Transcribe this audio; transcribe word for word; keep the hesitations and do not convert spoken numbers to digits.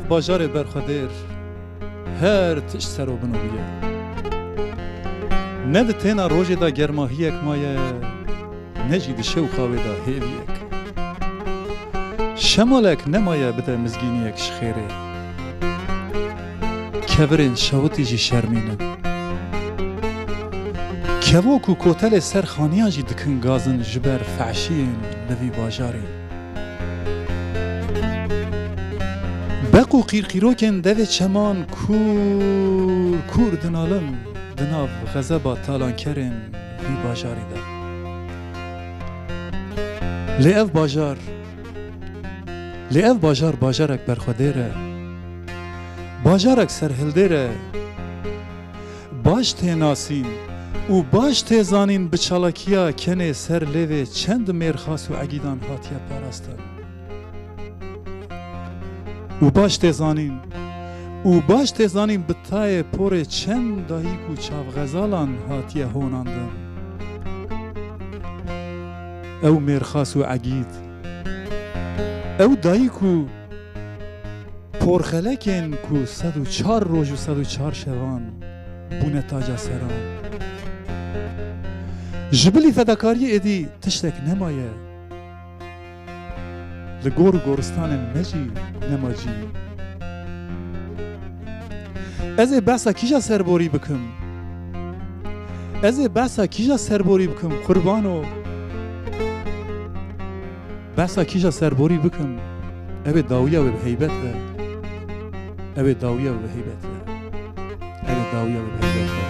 Bajarê berxwedêr, her tişt ser û bin û bûye. Ne di têna rojê de germahiyek maye, ne jî di şewqawê de hêviyek. Şemalek nemaye bide mizgîniyek ji xêrê. Kevirên şewitî jî şermîn in. Kevok û kotelê ser xaniyan jî dikin gazin ji ber fehşiyên li vî bajarê. Beq û qîrqîrokên devê çeman kûr kûr dinalin di nav xezeba talankerên vî bajarî de. Lê ev bajar, lê ev bajar bajarek berxwedêr e. Bajarek serhildêr e. Baş tê nasîn û baş tê zanîn bi çalakiya kenê ser lêvê çend mêrxas û egîdan hatiye parastin. Û baş tê zanîn, û baş tê zanîn bi tayê porê çend dayik û çavxezalan hatiye honandin. Ew mêrxas û egîd, ew dayik û porxelekên ku sed û çar roj û sed û çar şevan bûne taca seran. Ji bilî fedakariyê êdî tiştek nemaye. Li gor û goristanên me jî nema cî. Ez ê behsa kîja serborî bikim? Ez ê behsa kîja serborî bikim, qurbano? Behsa kîja serborî bikim? Ew ê dawiya wê bi heybet be. Ew ê dawiya wê bi heybet be. Ew ê dawiya wê bi heybet be.